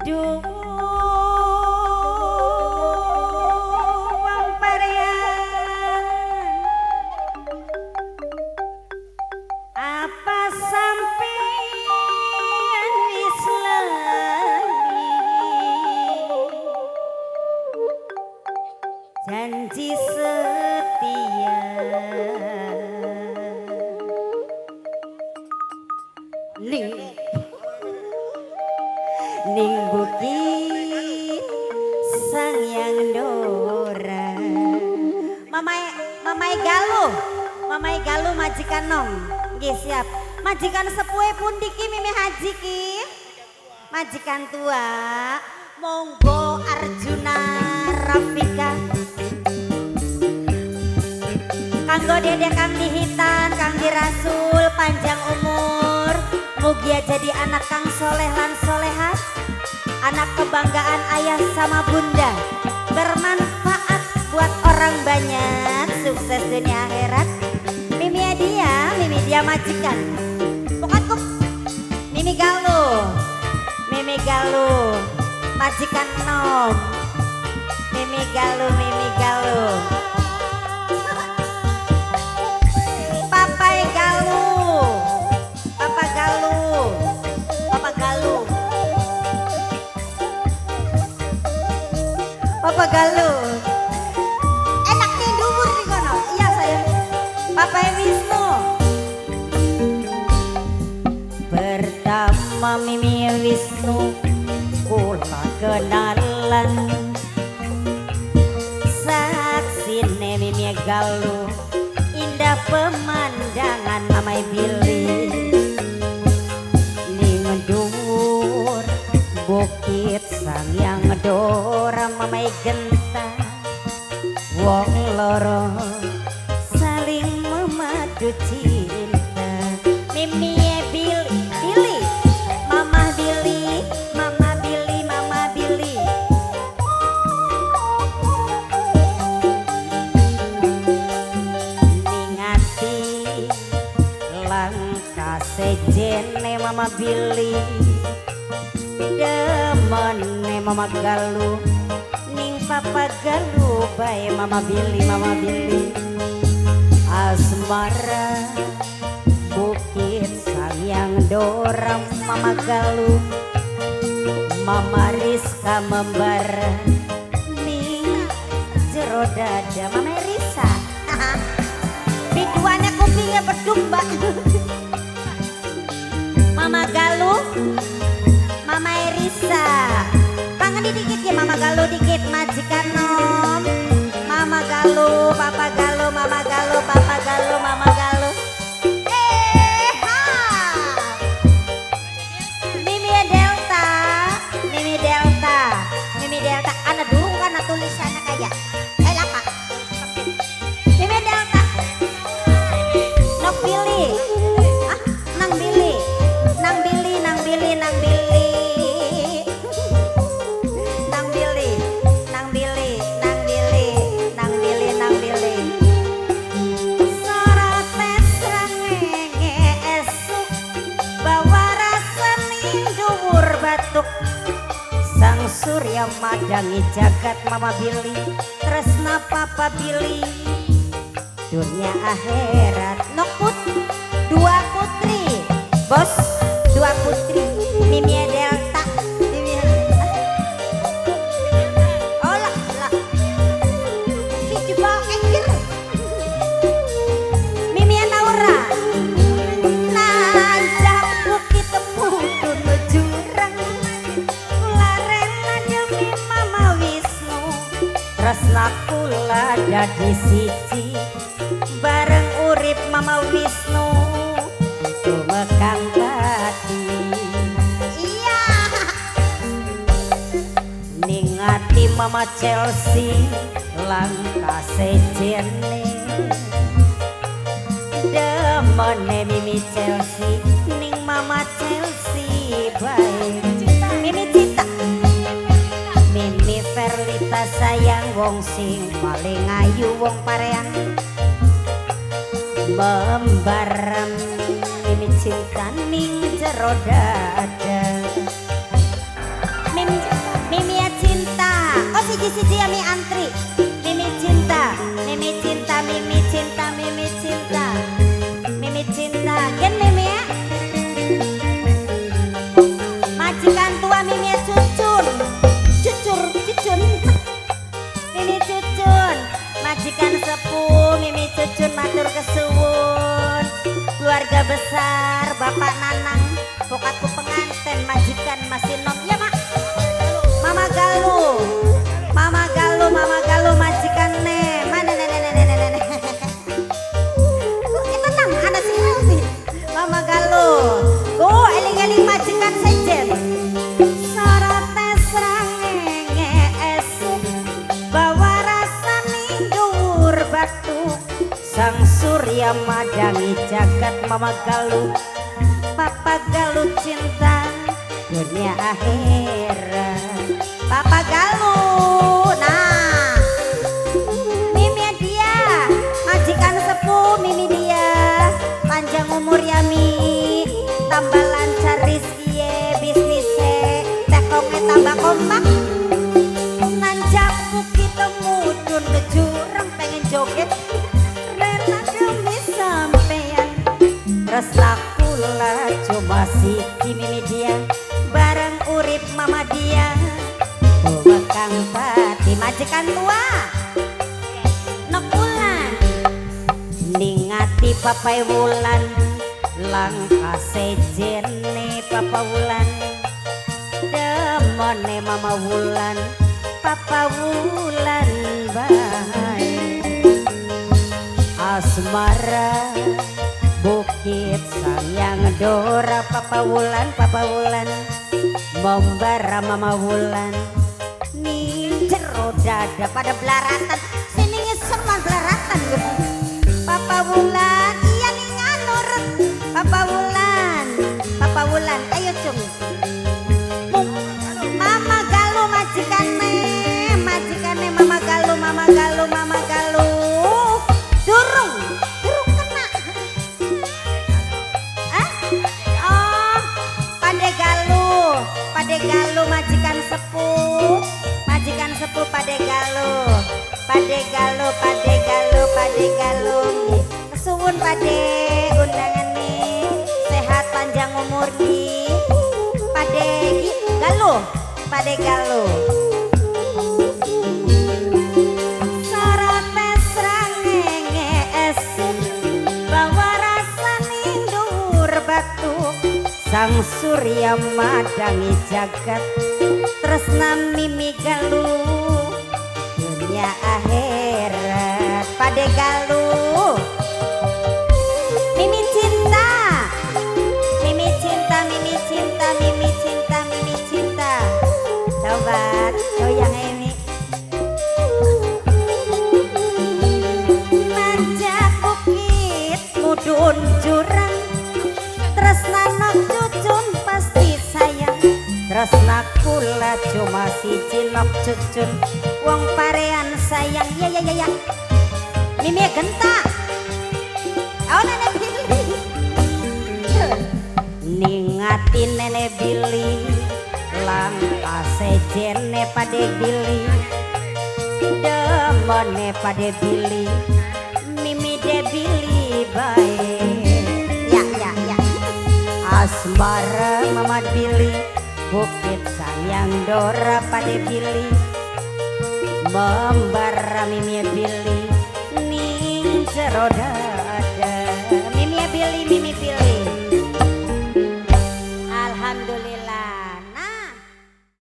Duh wong Parean, apa sampean wis lali janji setia ning ning bukit Sang Yang Dora. Mamai Mamai Galuh, Mamai Galuh majikan nom. Nggih siap. Majikan sepuhe pundi ki Mimi Haji ki? Majikan tua. Monggo Arjuna Rafika. Kanggo dede kang dihitan, kang dirasul panjang umur. Mugia jadi anak kang soleh lan solehat, anak kebanggaan ayah sama bunda, bermanfaat buat orang banyak, sukses dunia akhirat. Mimi dia, Mimi dia majikan. Bukan kup, Mimi Galuh, Mimi Galuh, majikan nom. Mimi Galuh, Mimi Galuh. Papai Galuh, Papa Galuh, Papa Galuh, Papa Galuh. Enak nih dhuwur nih kono. Iya saya. Papa Wisnu. Pertama Mimi Wisnu kula kenalan. Saksine Mimi Galuh indah pemandangan Mamai Billy. Ning dhuwur bukit Sang Yang Dora Mamai Genta, wong loro saling memadu cinta. Mimi Billy, Billy, Mama Billy, Mama Billy, Mama Billy. Ningati langkah sejene Mama Billy, demene Mama Galuh, ning Papa Galuh bae Mama Billy, Mama Billy. Asmara bukit Sang Yang Dora Mama Galuh, Mama Rizka membara ning jero dada Mama Risa. Biduannya kupingnya beduk mbak. Mama Galuh, Mama Erisa, kangen dikit ya Mama Galuh dikit majikan nom. Mama Galuh, Papa Galuh, Mama Galuh, Papa Galuh, Mama Galuh. Eh ha. Mimi Delta, Mimi Delta, Mimi Delta. Ana durung kana tulisannya kayak. Eh laka. Mimi Delta. Nok Billy. Ah, Nang Billy. Nang Billy, Nang Billy, Nang Billy. Nang Billy, Nang Billy, Nang Billy, Nang Billy, Nang Billy. Sorate srengenge esuk bawa rasa ning dhuwur batuk. Sang surya madangi jagat Mama Billy, tresna Papa Billy, dunia akhirat. Nok put, dua putri, bos, dua putri, Mimi Delta, Mimi. Oh lah lah, si coba engker. Mimi Naura, nanjak bukit mudun jurang, kula rela demi Mama Wisnu, tresna kula dadi siji, bareng urip Mama Wisnu, tumekang pati. Iya. Ning ati Mama Chelsea langkah sejene, demene Mimi Chelsea ning Mama Chelsea bae. Mimi Cinta, Mimi Verlita sayang wong sing paling ayu wong Parean, membarem Mimi Cinta ning jero dada. Mimi Siji-siji ya mi antri. Mimi cinta, mimi cinta, mimi cinta, mimi cinta, mimi cinta. Gen mimi ya. Majikan tua mimi cucun, cucur, cucun. Mimi cucun, majikan sepuh, mimi cucun matur kesuwun. Keluarga besar, Bapak Nanang, bokatku penganten, majikan masih nom ya mak. Mama Galuh, Mama Galuh, Mama Galuh majikan ne, mana nenek nenek nenek nenek. Tenang, anak sih. Mama Galuh, go eling-eling majikan sejen. Sorote srengenge esuk, bawa rasa ning dhuwur batu. Sang surya madangi jagat Mama Galuh, Papa Galuh cinta dunia akhirat. Papa Galuh, nah Mimi dia, majikan sepuh Mimi dia, panjang umur ya Mi, tambah lancar rezeki bisnisnya, tekongnya tambah kompak. Nanjak bukit mudun ke jurang pengen joget, rela demi sampean. Tresna kula cuma siji Mimi dia, bareng urip Mama dia. Kang Pati majikan tua nok wulan ningati papai wulan langkah sejene papa wulan demone mama wulan papa wulan bae asmara bukit sang yang dora papa wulan membara mama wulan ning jero dada pada belaratan sini ngisor mah belaratan Papa Wulan iya ning anur Papa Wulan ayo cung Mama Galuh majikane majikane Mama Galuh Mama Galuh Mama Galuh durung durung kena ah oh Pade Galuh majikan sepuh majikan sepuh Pade Galuh Pade Galuh Pade Galuh Pade Galuh kesuwun Pade undangan nih sehat panjang umur nih Pade Galuh Pade Galuh sorote srengenge esuk bawa rasa ning dhuwur batu sang surya madangi jagat tresna Mimi Galuh dunia akhirat Pade Galuh Mimi cinta Mimi cinta Mimi cinta Mimi cinta Mimi cinta coba goyang ini nanjak bukit mudun jurang tresna nok cucun pasti sayang tresna kula cuma siji nok cucun wong parean sayang ya ya ya ya Mimi genta oh nenek Billy ningati nenek Billy langkah sejene Pade Billy demone Pade Billy Mimi de Billy bae ya ya ya asmara Mama Billy bukit sang yang dora Pade Billy membara Mimi Billy ning jero dada Mimi Billy Mimi Billy.